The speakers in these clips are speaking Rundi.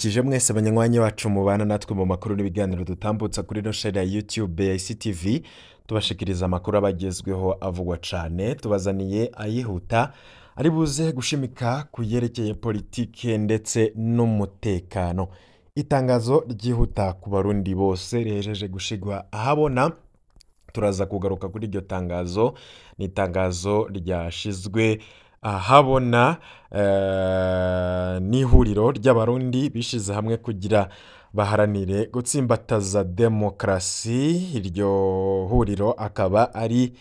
Turabaramukije mwese banywanyi bacu mubana natwe mu makuru n'ibiganiro dutambutsa kuri ino share ya YouTube ya ICTV, tubashikiriza amakuru abagezweho avugwa cane, tubazaniye ayihuta ari buze gushimika ku yerekeye politike ndetse n'umutekano. Itangazo ryihuta ku Barundi bose rihejeje gushigwa ahabona, turaza kugaruka kuri iryo tangazo. Ni itangazo ryashizwe ahabona n'ihuriro ry'Abarundi bishize hamwe kugira baharanire gutsimbataza demokarasi. Iryo huriro akaba ari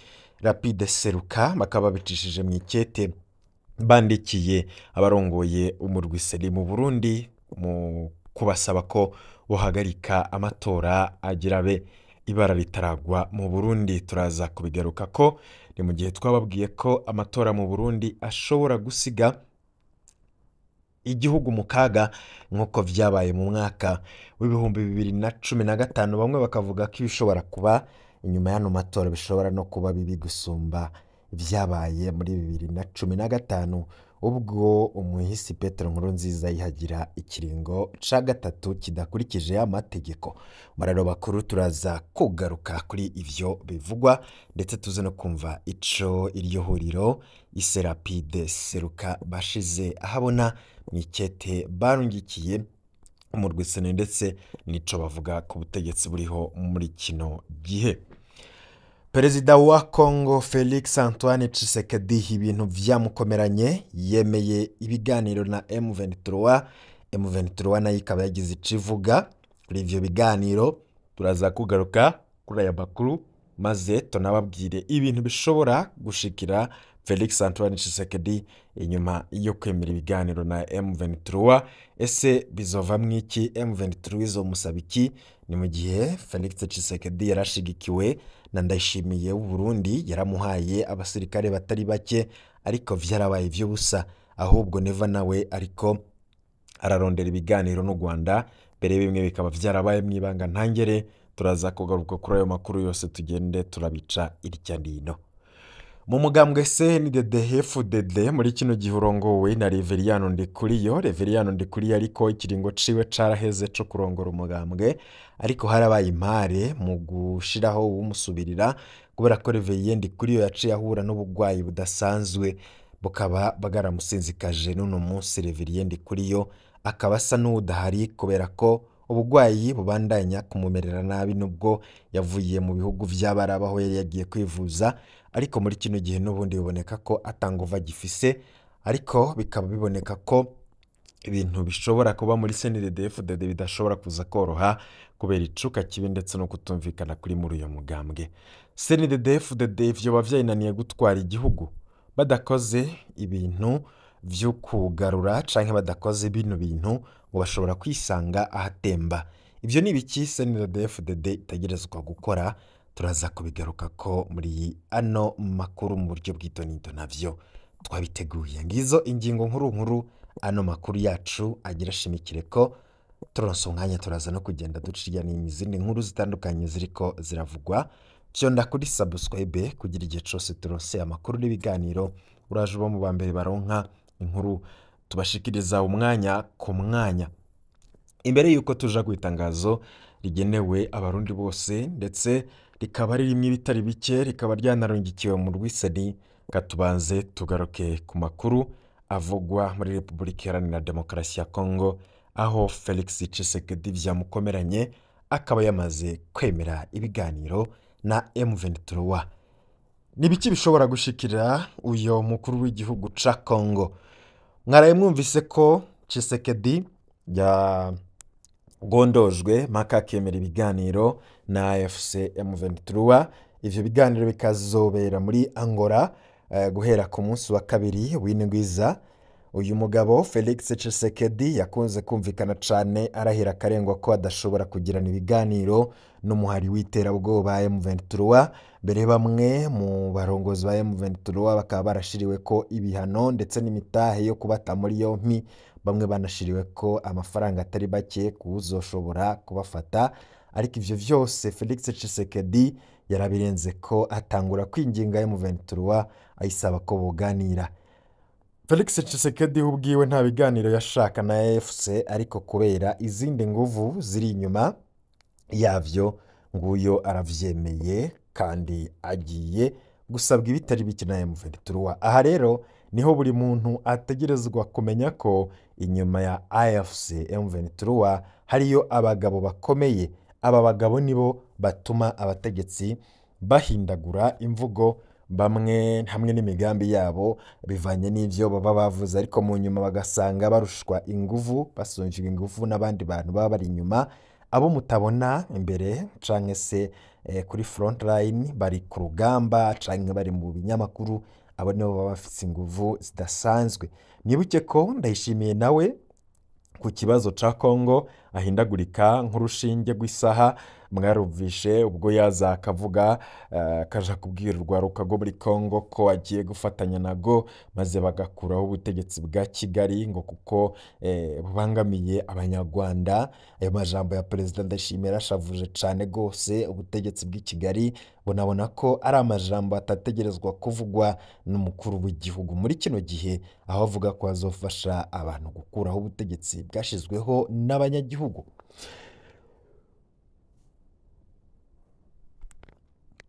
Rapide Seruka, bakaba babicishije mu ikete bandikiye abarongoye umurwi seri mu Burundi mu kubasaba ko bohagarika amatora agira abe ibara ritaragwa mu Burundi. Turaza kubigaruka ko ni mu gihe twababwiye ko amatora mu Burundi ashobora gusiga igihugu mu kaga nk'uko vyabaye mu mwaka w'2015. Bamwe bakavuga ko ibishobora kuba inyuma y'ano matora bishobora no kuba bibi gusumba ivyabaye muri 2015, ubwo umuhisi Petero Nkurunziza yihagira ikiringo ca gatatu kidakurikije amategeko. Mararo bakuru turaza kugaruka kuri ivyo bivugwa, ndetse tuze no kumva ico iryo huriro Iserapide Seruka bashize ahabona mw'ikete barungikiye umurwi sene, ndetse nico bavuga ku butegetsi buriho muri kino gihe. Perezida wa Congo Felix Antoine Tshisekedi ibintu vyamukomeranye, yemeye ibiganiro na M23. M23 nayo ikaba yagize ico ivuga kuri ivyo biganiro. Turaza kugaruka kuri aya makuru maze tunababwire ibintu bishobora gushikira Felix Antoine Tshisekedi inyuma yo kwemera ibiganiro na M23. Ese bizovamwo iki? M23 izomusaba iki? Ni mu gihe Felix Tshisekedi yarashigikiwe na Ndayishimiye w'u Burundi, yaramuhaye abasirikare batari bake, ariko vyarabaye ivy'ubusa. Ahubwo Neva nawe ariko ararondera ibiganiro n'u Rwanda, mbere bimwe bikaba vyarabaye mw'ibanga ntangere. Turaza kugaruka kuri ayo makuru yose, tugende turabica irya nino. Mu mugambwe CNDD-FDD muri kino gihe urongowe na Reveriyano Ndikuriyo. Reveriyano Ndikuriyo ariko ikiringo ciwe caraheze co kurongora umugambwe, ariko harabaye impare mu gushiraho uwumusubirira, kubera ko Reverien Ndikuriyo yaciye ahura n'ubugwayi budasanzwe bukaba bwaramusinzikaje. N'uno munsi Reverien Ndikuriyo akaba asa n'uwudahari kubera ko ubugwayi bubandanya kumumerera nabi, nubwo yavuye mu bihugu vy'Abarabu aho yari yagiye kwivuza, ariko muri kino gihe n'ubundi biboneka ko atanguvu agifise. Ariko bikaba biboneka ko ibintu bishobora kuba muri CNDD-FDD bidashobora kuza koroha kubera icuka kibi ndetse no kutumvikana kuri muri uyo mugambwe. CNDD-FDD vyoba vyayinaniye gutwara igihugu badakoze ibintu vyo kugarura canke badakoze bino bintu ngo bashobora kwisanga ahatemba. Ivyo ni ibiki CNDD-FDD itegerezwa gukora? Turaza kubigaruka ko muri ano makuru mu buryo bw'itonito navyo twabiteguye. Ngizo ingingo nkuru nkuru ano makuru yacu agira ashimikire ko turonse umwanya, turaza no kugenda duciya n'izindi nkuru zitandukanye ziriko ziravugwa. Vyonda kuri subscribe kugira igihe cose turonse amakuru n'ibiganiro uraje uba mu ba mbere baronka inkuru tubashikiriza umwanya ku mwanya. Imbere yuko tuja ku itangazo rigenewe Abarundi bose, ndetse rikaba ririmwo ibitari bike, rikaba ryanarungikiwe mu rwiseni, katubanze tugaruke ku makuru avugwa muri Repubulika Iharanira Demokarasi ya Congo, aho Felix Tshisekedi vyamukomeranye akaba yamaze kwemera ibiganiro na M23. Ni biki bishobora gushikira uyo mukuru w'igihugu ca Congo? Mwaraye mwumvise ko Tshisekedi yagondojwe mpaka akemera ibiganiro na AFC M23. Ivyo biganiro bikazobera muri Angola guhera ku munsi wa kabiri w'indwiza. Uyu mugabo Felix Tshisekedi yakunze kumvikana cane arahira akarengwa ko adashobora kugirana ibiganiro n'umuhari w'iterabwoba M23. Mbere bamwe mu barongozi ba M23 bakaba barashiriwe ko ibihano ndetse n'imitahe yo kubata muri yompi, bamwe banashiriwe ko amafaranga atari bake kuwuzoshobora kubafata. Ariko ivyo vyose Felix Tshisekedi yarabirenze ko atangura kwinginga M23 ayisaba ko boganira. Felix Tshisekedi ubwiwe nta biganiro yashaka na AFC, ariko kubera izindi nguvu ziri inyuma yavyo nguyo aravyemeye kandi agiye gusabwa ibitari bike na M23. Aha rero niho buri muntu ategerezwa kumenya ko inyuma ya AFC M23 hariyo abagabo bakomeye. Aba bagabo nibo batuma abategetsi bahindagura imvugo bamwe hamwe n'imigambi yabo bivanye n'ivyo baba bavuze, ariko mu nyuma bagasanga barushwa inguvu, basumvye inguvu n'abandi bantu baba bari inyuma, abo mutabona imbere canke se kuri front line bari ku rugamba canke bari mu binyamakuru, abo nibo baba bafise inguvu zidasanzwe. Mwibuke ko Ndayishimiye nawe ku kibazo ca Congo ahindagurika nk'urushinge rw'isaha. Mwarumvishe ubwo yaza akavuga akaja kubwira urwaruka rwo muri Congo ko agiye gufatanya nago maze bagakuraho ubutegetsi bwa Kigali ngo kuko bubangamiye Abanyarwanda. Ayo majambo ya Perezida Ndayishimiye yarashavuje cane gose ubutegetsi bw'i Kigali, bunabona ko ari amajambo atategerezwa kuvugwa n'umukuru w'igihugu muri kino gihe, aho avuga ko azofasha abantu gukuraho ubutegetsi bwashizweho n'abanyagihugu.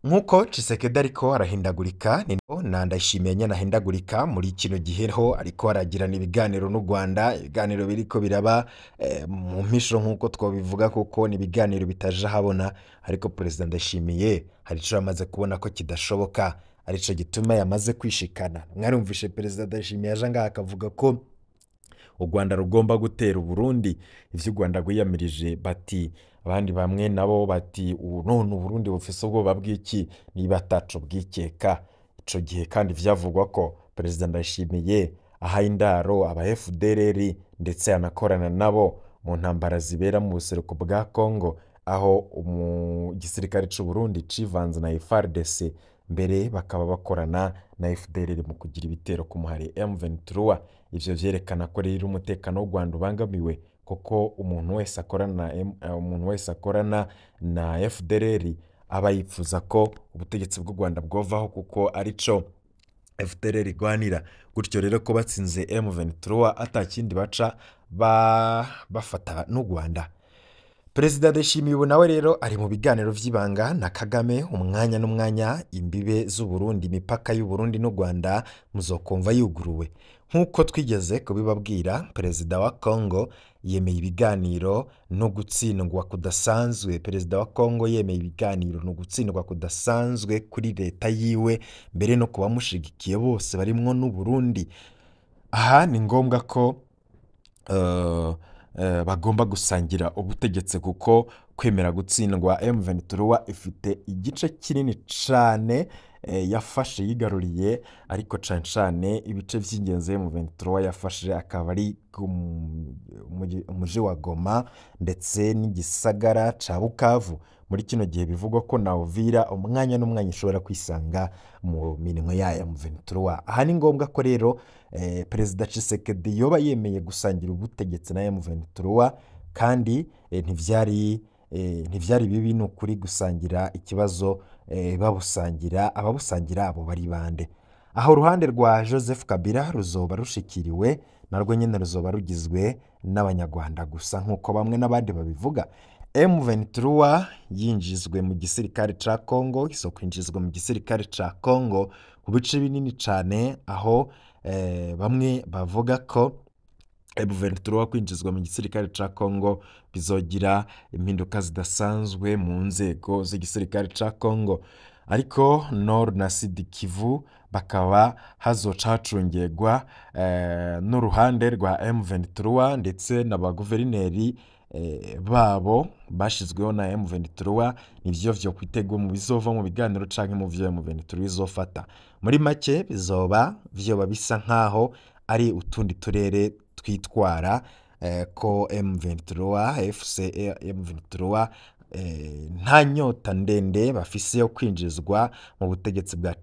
Nk'uko Tshisekedi ariko arahindagurika, niko na Ndayishimiye nyene ahindagurika muri kino gihe, ho ariko aragirana ibiganiro n'u Rwanda, ibiganiro biriko biraba mu mpisho nk'uko twabivuga, kuko ni ibiganiro bitaje ahabona, ariko Perezida Ndayishimiye hari ico yamaze kubona ko kidashoboka, arico gituma yamaze kwishikana. Mwarumvishe Perezida Ndayishimiye aje ngaha akavuga ko u Rwanda rugomba gutera Uburundi, ivyo u Rwanda rwiyamirije bati, abandi bamwe nabo bati ubu none Uburundi bufise ubwoba bw'iki niba ataco bwikeka. Ico gihe kandi vyavugwa ko Perezida Ndayishimiye ahaye indaro aba FDLR ndetse anakorana nabo mu ntambara zibera mu buseruko bwa Congo, aho igisirikare c'u Burundi civanze na FARDC, mbere bakaba bakorana na FDLR mu kugira ibitero ku muhari M23. Ivyo vyerekana ko rero umutekano w'u Rwanda ubangamiwe, kuko umuntu wese akorana umuntu wese akorana na FDLR aba yifuza ko ubutegetsi bw'u Rwanda bwovaho, kuko arico FDLR igwanira. Gutyo rero ko batsinze M23 atakindi baca bafata n'u Rwanda. Perezida Ndayishimiye ubu nawe rero ari mu biganiro vy'ibanga na Kagame umwanya n'umwanya. Imbibe z'u Burundi, imipaka y'u Burundi n'u Rwanda muzokumva yuguruwe. Nk'uko twigeze kubibabwira, Perezida wa Congo yemeye ibiganiro no gutsindwa kudasanzwe. Perezida wa Congo yemeye ibiganiro no gutsindwa kudasanzwe kuri leta yiwe, mbere no kubamushigikiye bose barimwo n'u Burundi. Aha ni ngombwa ko bagomba gusangira ubutegetsi, kuko kwemera gutsindwa M23 ifite igice kinini cane yafashe yigaruriye, ariko cane cane ibice vy'ingenzi M23 yafashe akaba ari umuji wa Goma ndetse n'igisagara ca Bukavu. Muri kino gihe bivugwa ko na Uvira umwanya n'umwanya ishobora kwisanga mu minwe ya M23. Aha ni ngombwa ko rero Perezida Tshisekedi yoba yemeye gusangira ubutegetsi na M23, kandi ntivyari bibi ni ukuri gusangira ikibazo, babusangira ababusangira abo bari bande. Aho uruhande rwa Joseph Kabila ruzoba rushikiriwe, narwo nyene ruzoba rugizwe n'Abanyarwanda gusa nk'uko bamwe n'abandi babivuga. M23 yinjizwe mu gisirikare ca Congo, izokwinjizwa mu gisirikare ca Congo mu bice binini cane, aho bamwe bavuga ko M23 kwinjizwa mu gisirikare ca Congo bizogira impinduka zidasanzwe mu nzego z'igisirikare ca Congo. Ariko Nord na Sud Kivu bakaba hazoca hacungegwa n'uruhande rwa M23 ndetse na ba guverineri babo bashizweho na M23. Nivyo vyo kwitegwa mu bizova mu biganiro canke mu vyo M23 izofata. Muri make bizoba vyoba bisa nkaho ari utundi turere twitwara ko M23 FC M23 nta nyota ndende bafise yo kwinjizwa mu butegetsi bwa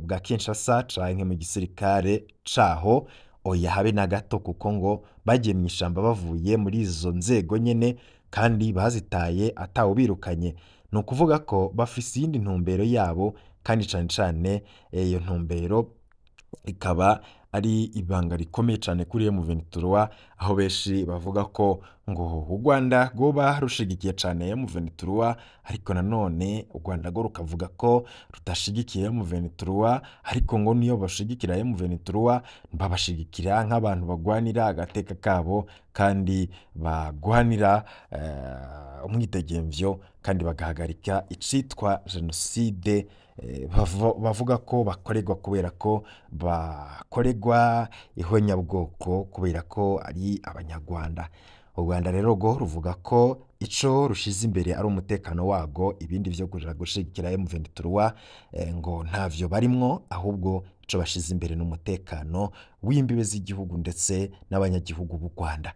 bwa Kinshasa canke mu gisirikare caho, oya habe na gato, kuko ngo bagiye mw'ishamba bavuye muri izo nzego nyene kandi bazitaye atawubirukanye. Ni ukuvuga ko bafise iyindi ntumbero yabo, kandi cane cane iyo ntumbero ikaba ari ibanga rikomeye cane kuri M23, aho benshi bavuga ko ngo u Rwanda rwoba rushigikiye cane M23, ariko nanone u Rwanda rwo rukavuga ko rutashigikiye M23, ariko ngo niyo bashigikira M23 babashigikira nk'abantu bagwanira agateka kabo kandi bagwanira umwidegemvyo kandi bagahagarika icitwa jenoside, bavuga ko bakorerwa kubera ko bakorerwa ihonyabwoko kubera ko ari Abanyarwanda. U Rwanda rero rwo ruvuga ko ico rushize imbere ari umutekano wago, ibindi vyo kuja gushigikira M23 ngo ntavyo barimwo, ahubwo ico bashize imbere n'umutekano w'imbibe z'igihugu ndetse n'abanyagihugu b'u Rwanda.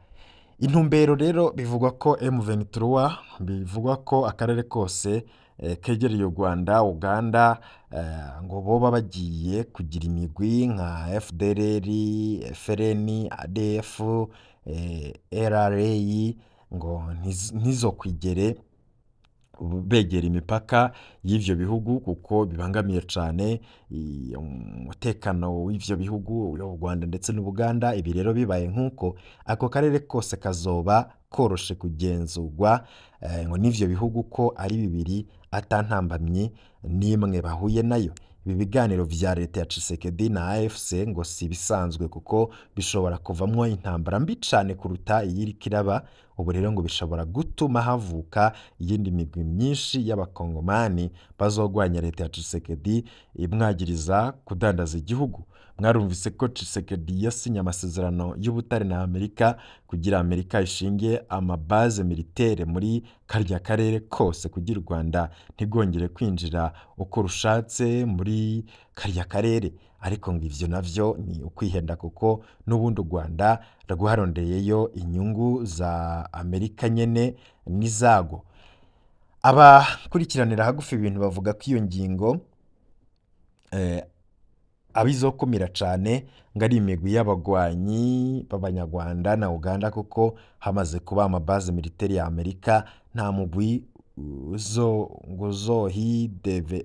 Intumbero rero bivugwa ko M23, bivugwa ko akarere kose kegereye u Rwanda, Uganda, ngo boba bagiye kugira imigwi nka FDLR, FLN, ADF, RRA, ngo ntizokwigere begera imipaka y'ivyo bihugu kuko bibangamiye cane umutekano w'ivyo bihugu, u Rwanda ndetse n'Ubuganda. Ibi rero bibaye nk'uko ako karere kose kazoba koroshe kugenzurwa ngo n'ivyo bihugu ko ari bibiri ata ntambamyi n'imwe bahuye nayo. Ibi biganiro vya leta ya Tshisekedi na AFC ngo si ibisanzwe kuko bishobora kuvamwo intambara mbi cane kuruta iyiriko iraba ubu. Rero ngo bishobora gutuma havuka iyindi migwi myinshi y'abakongomani bazogwanya leta ya Tshisekedi imwagiriza kudandaza igihugu. Mwarumvise ko Tshisekedi yasinye amasezerano y'ubutare na Amerika kugira Amerika ishinge amabaze militaire muri karya karere kose kugira u Rwanda ntigongere kwinjira uko rushatse muri karya karere, ariko ngo ivyo navyo ni ukwihenda kuko n'ubundi u Rwanda rwarondeyeyo inyungu za Amerika nyene n'izago. Abakurikiranira hagufi ibintu bavuga ko iyo ngingo abizokumira cane ngo ari imigwi y'abagwanyi b'Abanyarwanda na Uganda, kuko hamaze kuba amabaze militaire ya Amerika nta mugwi ngo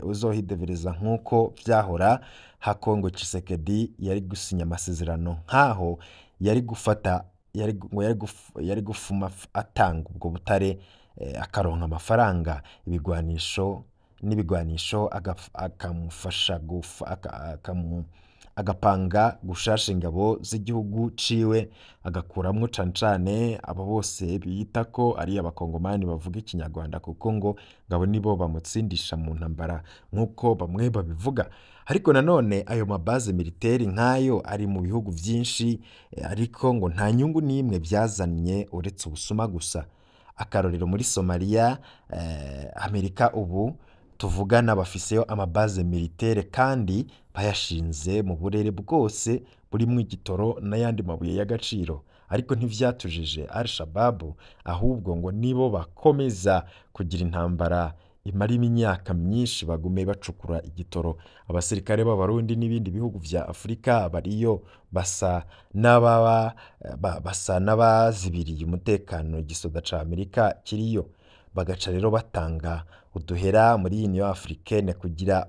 uzohidevereza nk'uko vyahora. Hako ngo Tshisekedi yari gusinya amasezerano nkaho yari gufata yari gufuma atanga ubwo butare, akaronka amafaranga, ibigwanisho n'ibigwanisho, akamufasha agapanga gushasha ingabo z'igihugu ciwe, agakuramwo cane cane abo bose biyita ko ari abakongomani bavuga ikinyarwanda, kuko ngo ngabo nibo bamutsindisha mu ntambara nk'uko bamwe babivuga. Ariko nanone ayo mabaze militaire nk'ayo ari mu bihugu vyinshi, ariko ngo nta nyungu n'imwe vyazanye uretse ubusuma gusa. Akarorero muri Somalia, Amerika ubu tuvugana bafiseyo amabaze militaire kandi bayashinze mu burere bwose burimwo igitoro n'ayandi mabuye y'agaciro, ariko ntivyatujije Al-Shabaab, ahubwo ngo nibo bakomeza kugira intambara imara imyaka myinshi bagume bacukura igitoro. Abasirikare b'Abarundi n'ibindi bihugu vya Afurika bariyo basa n'abazibiriye umutekano igisoda ca Amerika kiriyo, bagaca rero batanga uduhera muri Union Africaine kugira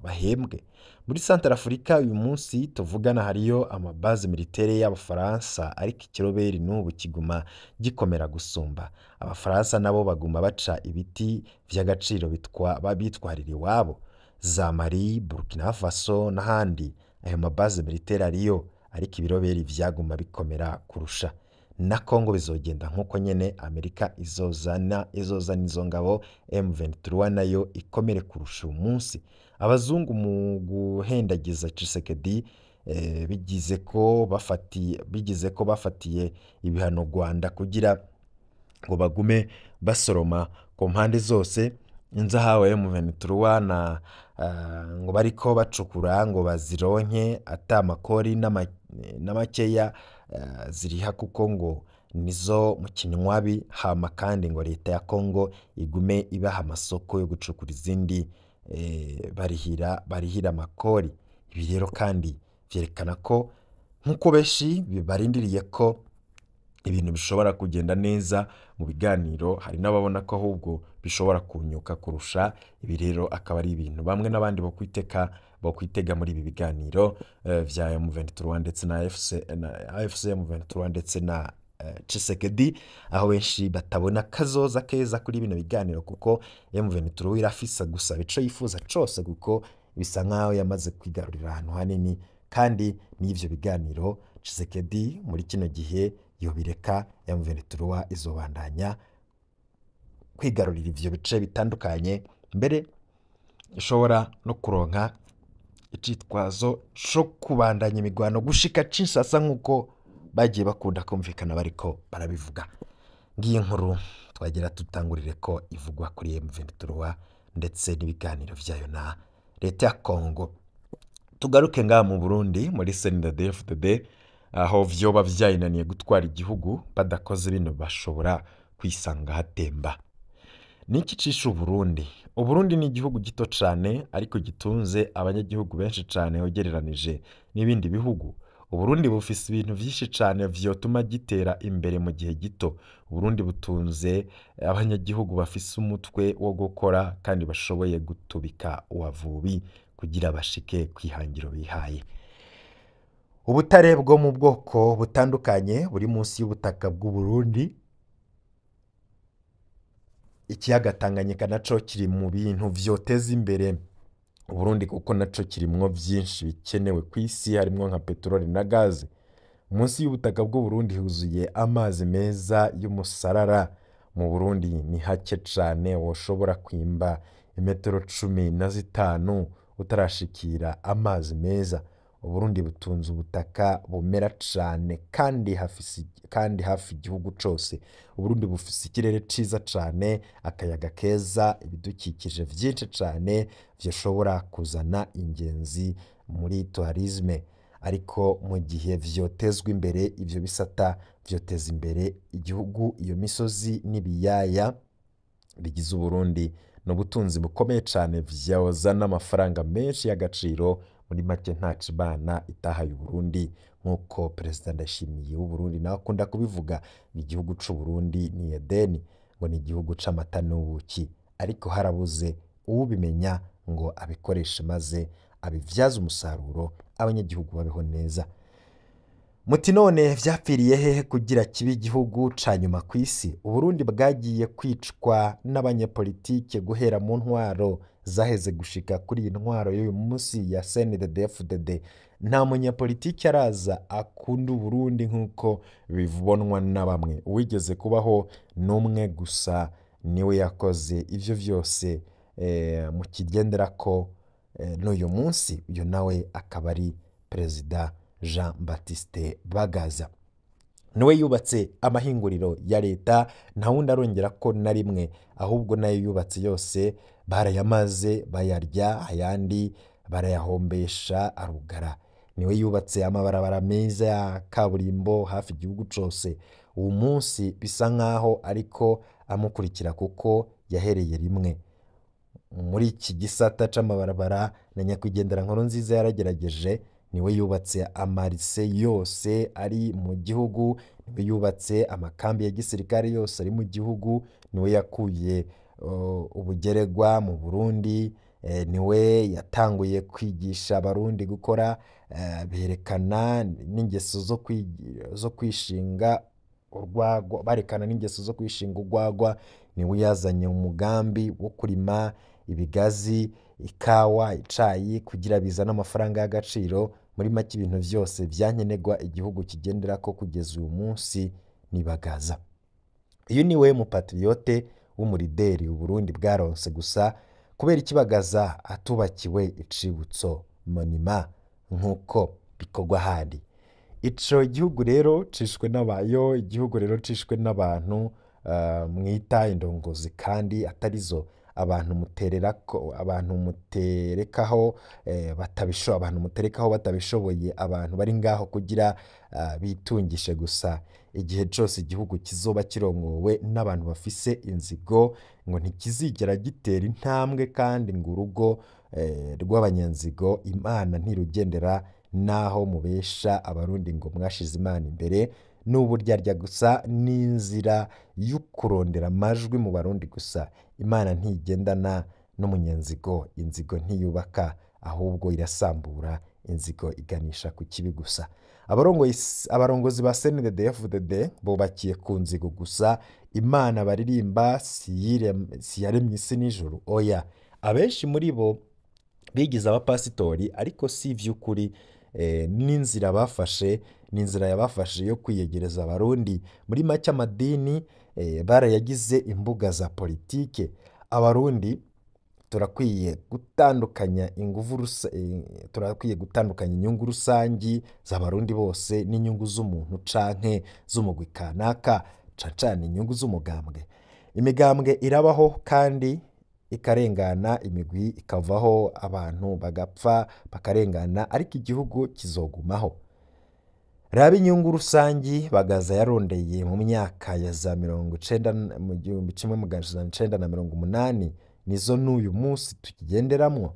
bahembwe. Muri Central Africa uyu munsi tuvugana hariyo amabaze militaire y'Abafaransa, ariko ikiroberi n'ubu kiguma gikomera gusumba. Abafaransa nabo baguma baca ibiti vy'agaciro bitwarira iwabo, za Mali, Burkina Faso n'ahandi. Ayo mabaze militaire ariyo, ariko ibiroberi vyaguma bikomera kurusha. Na Congo bizogenda nk'uko nyene, Amerika izozana izo ngabo, M23 nayo ikomere kurusha uyu munsi. Abazungu mu guhendagiza Tshisekedi bigize ko bafatiye ibihano Rwanda kugira ngo bagume basoroma ku mpande zose inzahawe M23 na ngo bariko bacukura ngo bazironke ata makori n'amakeya ziriha, kuko ngo nizo mukinywabi. Hama kandi ngo leta ya Congo igume ibaha amasoko yo gucukura izindi, barihira amakori. Ibi rero kandi vyerekana ko nk'uko benshi barindiriye ko ibintu bishobora kugenda neza mu biganiro, hari n'ababona ko ahubwo bishobora kunyuka kurusha. Ibi rero akaba ari ibintu bamwe n'abandi bo kwiteka bokwitega muri ibi biganiro vya M23 ndetse na AFC na AFC M23 ndetse na Tshisekedi, aho benshi batabona kazoza keza kuri bino biganiro, kuko M23 irafisa gusaba ico yifuza cose, kuko bisa nkaho yamaze kwigarurira ahantu hanini, kandi n'ivyo biganiro Tshisekedi muri kino gihe yobireka, M23 izobandanya kwigarurira ivyo bice bitandukanye, mbere ishobora no kuronka icitwazo co kubandanya imigwano gushika Kinshasa, nk'uko bagiye bakunda kumvikana bariko barabivuga. Ngiyi nkuru twagira tutangurire ko ivugwa kuri M23 ndetse n'ibiganiro vyayo na leta ya Congo. Tugaruke ngaha mu Burundi muri CNDD-FDD, aho vyoba vyayinaniye gutwara igihugu badakoze bino bashobora kwisanga hatemba. Niki cishe Uburundi? Uburundi ni igihugu gito cane ariko gitunze abanyagihugu benshi cane ugereranije n'ibindi bihugu. Uburundi bufise ibintu vyinshi cane vyotuma gitera imbere mu gihe gito. Uburundi butunze abanyagihugu bafise umutwe wo gukora kandi bashoboye gutubika uwavubi kugira bashike kwihangiro bihaye. Ubutare bwo mu bwoko butandukanye buri munsi y'ubutaka bw'Uburundi. Ikiyaga Tanganyika naco kiri mu bintu vyoteza imbere Uburundi, kuko naco kirimwo vyinshi bikenewe kw'isi, harimwo nka peteroli na gaze. Munsi y'ubutaka bw'Uburundi huzuye amazi meza y'umusarara. Mu Burundi ni hake cane woshobora kwimba imetero 15 utarashikira amazi meza. Uburundi butunze ubutaka bumera cane kandi hafi igihugu cose. Uburundi bufise ikirere ciza cane, akayaga keza, ibidukikije vyinshi cane vyoshobora kuzana ingenzi muri tourisme. Ariko mu gihe vyotezwa imbere ivyo bisata vyoteza imbere igihugu, iyo misozi n'ibiyaya bigize Uburundi n'ubutunzi bukomeye cane vyozana amafaranga menshi y'agaciro. Muri make ntaco Imana itahaye Uburundi, nk'uko Perezida Ndayishimiye w'Uburundi nawe akunda kubivuga, igihugu c'Uburundi ni Edeni, ngo ni igihugu c'amata n'ubuki, ariko harabuze uwubimenya ngo abikoreshe maze abivyaze umusaruro abanyagihugu babeho neza. Muti none vyapfiriye hehe kugira kibe igihugu ca nyuma kw'isi? Uburundi bwagiye kwicwa n'abanyepolitike guhera mu ntwaro zaheze gushika kuri iyi ntwaro y'uyu munsi ya CNDD-FDD. Nta munyepolitike araza akunda Uburundi nk'uko bibonwa na bamwe. Uwigeze kubaho n'umwe gusa niwe yakoze ivyo vyose mu kigenderako n'uyu munsi, uyu nawe akaba ari Perezida Jean Baptiste Bagaza. Niwe yubatse amahinguriro ya leta, nta wundi arongera ko na rimwe, ahubwo nayo yubatse yose barayamaze bayarya, ayandi barayahombesha arugara. Niwe yubatse amabarabara meza ya kaburimbo hafi igihugu cose. Uwo munsi bisa nkaho ariko amukurikira kuko yahereye rimwe muri iki gisata c'amabarabara. Na nyakwigendera Nkurunziza yaragerageje, niwe yubatse amarise yose ari mu gihugu, niwe yubatse amakambi ya gisirikare yose ari mu gihugu, niwe yakuye ubugeregwa mu Burundi, niwe yatanguye kwigisha abarundi gukora, berekana n'ingeso zo kwishinga urwagwa, barekana n'ingeso zo kwishinga urwagwa. Niwe yazanye umugambi wo kurima ibigazi, ikawa, icayi kugira bizane amafaranga y'agaciro. Muri make ibintu vyose vyankenerwa igihugu kigenderako kugeza uyu munsi ni Bagaza. Uyu niwe mupatriote w'umurideri Uburundi bwaronse gusa kubera iki Bagaza atubakiwe icibutso monima nk'uko bikorwa ahandi. Ico gihugu rero cishwe n'abayo, igihugu rero cishwe n'abantu mwita indongozi kandi atarizo. Abantu mutererako, abantu muterekaho batabisho, abantu muterekaho batabishoboye, abantu bari ngaho kugira bitungishe gusa. Igihe cose igihugu kizoba kirongowe n'abantu bafise inzigo ngo ntikizigera gitera intambwe, kandi ngo urugo rw'abanyanzigo Imana ntirugendera. Naho mubesha abarundi ngo mwashize Imana imbere, n'uburyarya gusa n'inzira y'ukurondera amajwi mu barundi gusa. Imana ntigendana n'umunyanzigo, inzigo ntiyubaka, ahubwo irasambura. Inzigo iganisha ku kibi gusa. Abarongozi ba CNDD-FDD bubakiye ku nzigo gusa. Imana baririmba si yaremye isi n'ijuru, oya. Abenshi muri bo bigize abapasitori, ariko si ivy'ukuri. N'inzira bafashe ni inzira yabafashe yo kwiyegereza Abarundi. Muri make, amadini barayagize imbuga za politike. Abarundi turakwiye gutandukanya inguvu turakwiye gutandukanya inyungu rusangi z'Abarundi bose n'inyungu z'umuntu canke z'umugwi kanaka, cane cane inyungu z'umugambwe. Imigambwe irabaho kandi ikarengana, imigwi ikavaho, abantu bagapfa bakarengana, ariko igihugu kizogumaho. Raba inyungu rusangi Bagaza yarondeye mu myaka ya za 90, mu 1980, nizo n'uyu munsi tukigenderamwo.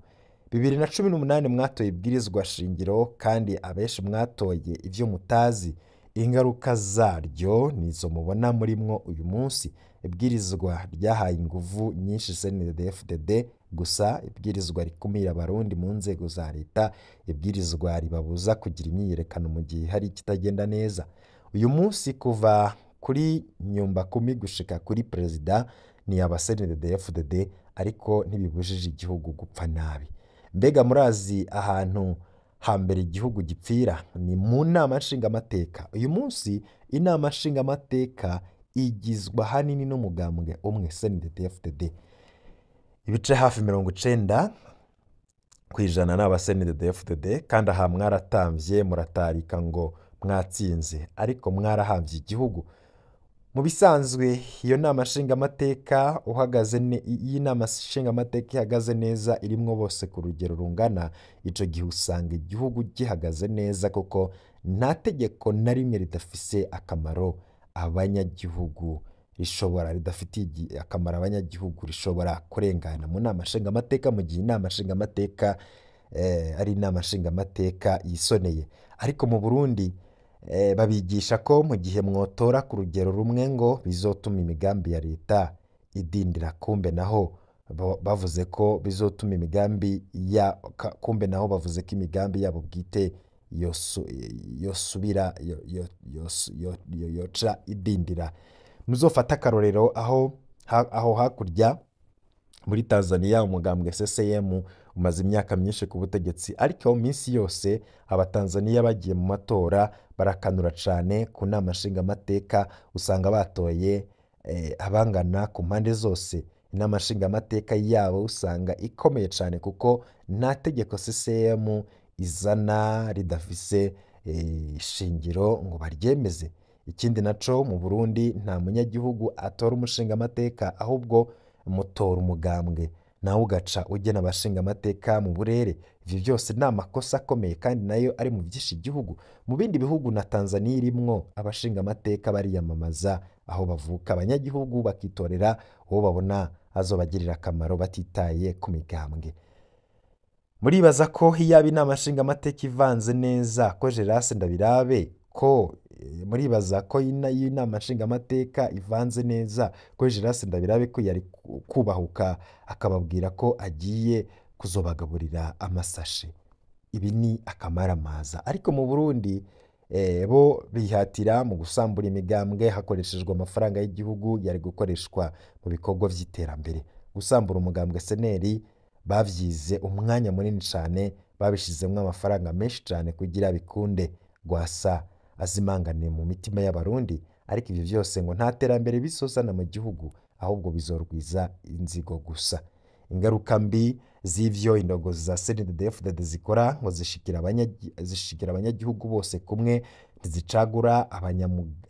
2018 mwatoye ibwirizwa shingiro, kandi abenshi mwatoye ivyo mutazi. Ingaruka zaryo nizo mubona murimwo uyu munsi. Ibwirizwa ryahaye inguvu nyinshi CNDD-FDD gusa, ibwirizwa rikumira Abarundi mu nzego za leta, ibwirizwa ribabuza kugira imyiyerekano mu gihe hari ikitagenda neza. Uyu munsi kuva kuri nyumba kumi gushika kuri perezida ni aba CNDD-FDD, ariko ntibibujije igihugu gupfa nabi. Mbega murazi ahantu hambere igihugu gipfira? Ni mu nama nshingamateka. Uyu munsi inama nshingamateka igizwe ahanini n'umugambwe umwe, CNDD-FDD. Ibice hafi 90% ni aba CNDD-FDD, kandi aha mwaratamvye muratarika ngo mwatsinze, ariko mwarahamvye igihugu. Mu bisanzwe iyo nama nshingamateka uhagaze iyi nama nshingamateka ihagaze neza, irimwo bose ku rugero rungana, ico gihe usanga igihugu gihagaze neza, kuko nta tegeko na rimwe ridafise akamaro abanyagihugu rishobora, ridafitiye akamaro abanyagihugu rishobora kurengana mu nama nshingamateka, mu gihe inama nshingamateka ari inama nshingamateka yisoneye. Ariko mu Burundi babigisha ko mu gihe mwotora ku rugero rumwe ngo bizotuma imigambi ya leta idindira, kumbe naho bavuze ko bizotuma imigambi ya kumbe naho bavuze ko imigambi yabo bwite yosubira yoca idindira. Muzofata akarorero aho hakurya muri Tanzania, umugambwe CCM umaze imyaka myinshi ku butegetsi, ariko minsi yose Abatanzaniya bagiye mu matora barakanura cane. Ku nama nshingamateka usanga batoye abangana ku mpande zose. Inama nshingamateka yabo usanga ikomeye cane, kuko nta tegeko CCM izana ridafise ishingiro ngo baryemeze. Ikindi naco, mu Burundi nta munyagihugu atora umushingamateka, ahubwo mutora umugambwe, nawe ugaca ugena abashingamateka mu burere. Ivyo byose ni amakosa akomeye, kandi nayo ari mu vyishe igihugu. Mu bindi bihugu na Tanzania irimwo, abashingamateka bariyamamaza aho bavuka, abanyagihugu bakitorera uwo babona azobagirira akamaro batitaye ku migambwe. Muribaza ko iyaba inama nshingamateka ivanze neza, ko Gerase Ndabirabe ko muribaza ko iyo inama nshingamateka ivanze neza, ko Gerase Ndabirabe ko yari kubahuka akababwira ko agiye kuzobagaburira amasashe? Ibi ni akamaramaza. Ariko mu Burundi bo bihatira mu gusambura imigambwe hakoreshejwe amafaranga y'igihugu yari gukoreshwa mu bikorwa vy'iterambere. Gusambura umugambwe seneri bavyize umwanya munini cane, babishizemwo amafaranga menshi cane kugira bikunde Rwasa azimangane mu mitima y'Abarundi. Ariko ivyo vyose ngo nta terambere bizozana mu gihugu, ahubwo bizorwiza inzigo gusa. Ingaruka mbi z'ivyo indongozi za CNDD-FDD zikora ngo zishikira abanyagihugu bose kumwe, ntizicagura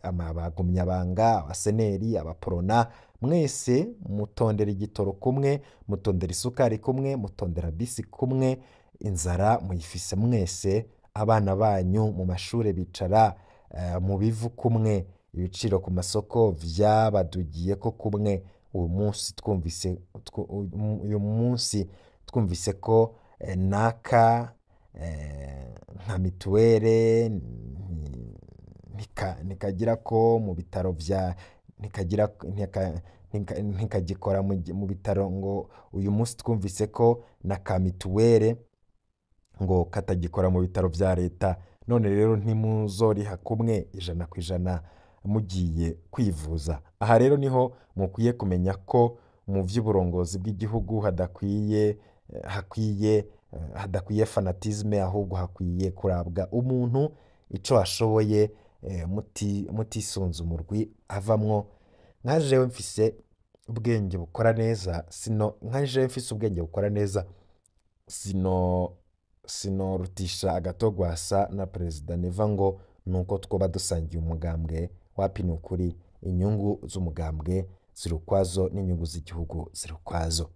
abagumyabanga, abaseneri, abaporona. Mwese mutondera igitoro kumwe, mutondera isukari kumwe, mutondera bisi kumwe, inzara muyifise mwese, abana banyu mu mashure bicara mu bivu kumwe, ibiciro ku masoko vyabadugiye ko kumwe. Uyu munsi twumvise ko naka nka mituwere nikagira ko mu bitaro vya nikagira ntikagikora mu bitaro, ngo uyu munsi twumvise ko na ka mituwere ngo katagikora mu bitaro vya leta. None rero ntimuzoriha kumwe 100% mugiye kwivuza. Aha rero niho mukwiye kumenya ko mu vy'uburongozi bw'igihugu hadakwiye hakwiye hadakwiye fanatisme, ahubwo hakwiye kurabwa umuntu ico ashoboye, mutisunze umurwi avamwo. Nka jewe mfise ubwenge bukora neza, sino nka jewe mfise ubwenge bukora neza, sinorutisha Agatogwasa na Perezida Neva ngo nuko twoba dusangiye umugambwe. Wapi, ni ukuri inyungu z'umugambwe ziri ukwazo n'inyungu z'igihugu ziri ukwazo.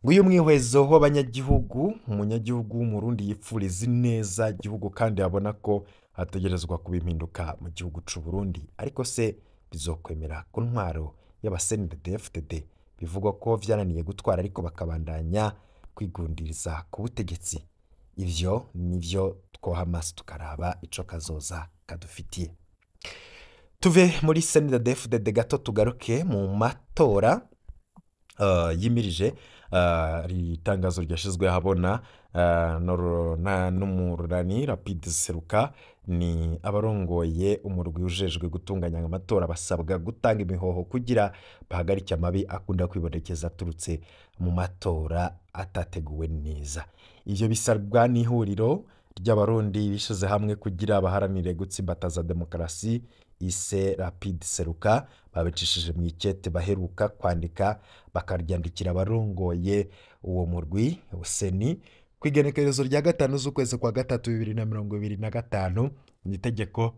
Nguyu mwihwezo w'abanyagihugu, umunyagihugu w'Umurundi yipfuriza ineza igihugu kandi abona ko hategerezwa kuba impinduka mu gihugu c'u Burundi. Ariko se bizokwemera ku ntwaro y'aba CNDD-FDD bivugwa ko vyananiye gutwara ariko bakabandanya kwigundiriza ku butegetsi? Ivyo nivyo twoha amaso tukaraba ico kazoza kadufitiye. Tuve muri CNDD-FDD gato tugaruke mu matora yimirije. Itangazo ryashizwe ahabona n'umurani Rapide Seruka, ni abarongoye umurwi ujejwe gutunganya amatora basabwa gutanga imihoho kugira bahagarike amabi akunda kwibonekeza aturutse mu matora atateguwe neza. Ivyo bisabwa n'ihuriro ry'Abarundi bishize hamwe kugira baharanire gutsimbataza demokarasi, ise Rapide Seruka. Babicishije mu ikete baheruka kwandika bakaryandikira abarongoye uwo murwi CENI ku igenekerezo rya 5 z'ukwezi kwa 3 2025. Ni itegeko,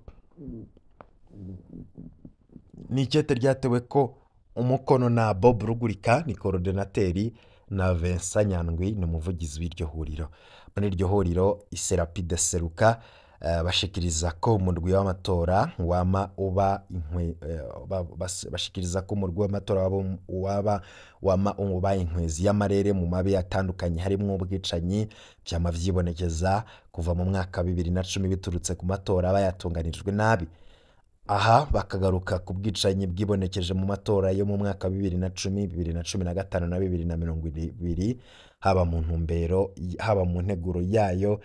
ni ikete ryatewe ko umukono na Bob Rugurika, ni coordinateur, na Vincent Nyandwi, ni umuvugizi w'iryo huriro. Muri iryo huriro ise Rapide Seruka bashikiriza ko umurwi w'amatora wama uba inkwe, bashikiriza ko umurwi w'amatora waba wama uba inkwezi y'amarere mu mabi atandukanye, harimwo ubwicanyi vyama vyibonekeza kuva mu mwaka 2010 biturutse ku matora aba yatunganijwe nabi. Aha bakagaruka ku bwicanyi bwibonekeje mu matora yo mu mwaka 2010, 2015 na 2020, haba mu ntumbero, haba mu nteguro yayo,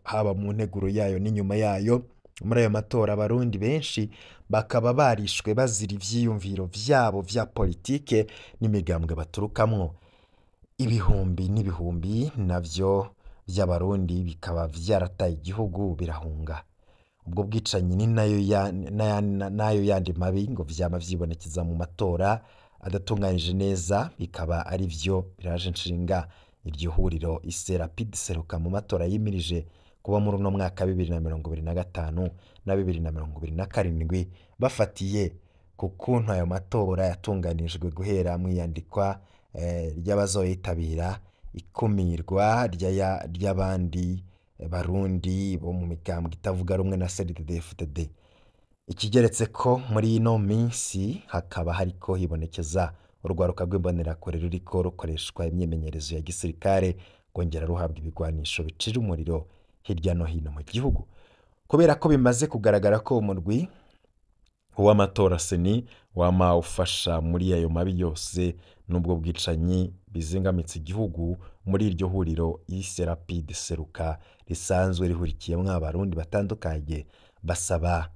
haba mu nteguro yayo n'inyuma yayo. Muri ayo matora Abarundi benshi bakaba barishwe bazira ivyiyumviro vyabo vya politike n'imigambwe baturukamwo. Ibihumbi n'ibihumbi navyo vy'Abarundi bikaba vyarataye igihugu birahunga. Ubwo bwicanyi ni nayo nayo yandi mabi ngo vyama vyibonekeza mu matora adatunganije neza, bikaba ari vyo biraje nshinga iryo huriro ise Rapide Seruka mu matora yimirije kuba muri uno mwaka 2025 na 2027, bafatiye ku kuntu ayo matora yatunganijwe guhera mu iyandikwa ry'abazoyitabira, ikumirwa ry'abandi Barundi bo mu migambwe itavuga rumwe na CNDD-FDD. Ikigeretse ko muri ino minsi hakaba hariko hibonekeza urwaruka rw'imbonerakure ruriko rukoreshwa imyimenyerezo ya gisirikare, rwongera ruhabwa ibigwanisho bicira umuriro hirya no hino mu gihugu. Kubera ko bimaze kugaragara ko umurwi w'amatora CENI wama ufasha muri ayo mabi yose n'ubwo bwicanyi bizingamitse igihugu, muri iryo huriro ise Rapide Seruka risanzwe rihurikiyemwo Abarundi batandukanye, basaba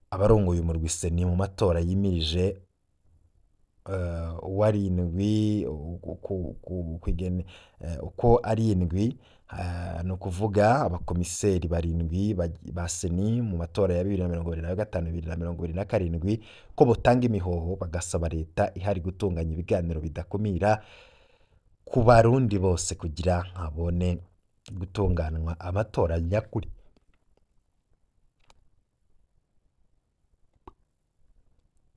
abarongoye umurwi CENI mu matora yimirije warindwi uko ari indwi, ni ukuvuga abakomiseri barindwi ba CENI mu matora ya 2025, 2027, ko botanga imihoho bagasaba leta ihari gutunganya ibiganiro bidakumira ku Barundi bose kugira habone gutunganwa amatora nyakuri.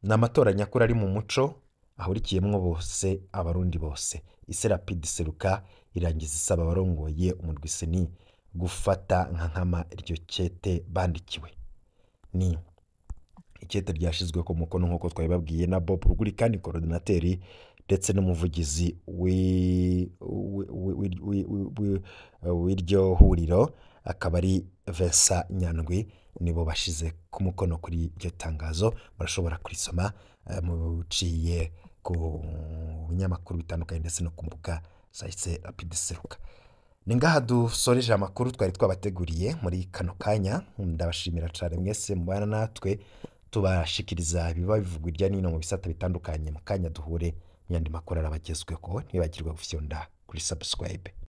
Ni amatora nyakuri ari mu muco ahurikiyemwo bose, Abarundi bose. Ise Rapide Seruka irangiza isaba abarongoye umurwi CENI gufata nka nkama iryo kete bandikiwe. Ni ikete ryashizwe ku mukono nk'uko twabibabwiye na Bob Rugurika, ni coordinateur ndetse n'umuvugizi w'iryo huriro, akaba ari Vincent Nyandwi, nibo bashize ku mukono kuri iryo tangazo. Murashobora kurisoma muciye ku binyamakuru bitandukanye ndetse no ku mbuga za ise Rapide Seruka. Ni ngaha dusoreje amakuru twari twabateguriye muri kano kanya. Ndabashimira cyane mwese mubana natwe tubashikiriza ibiba bivugwa irya nino mu bisata bitandukanye. Mu kanya duhure n'ayandi makuru arabagezweho, ntibagirwe gufyonda kuri subscribe.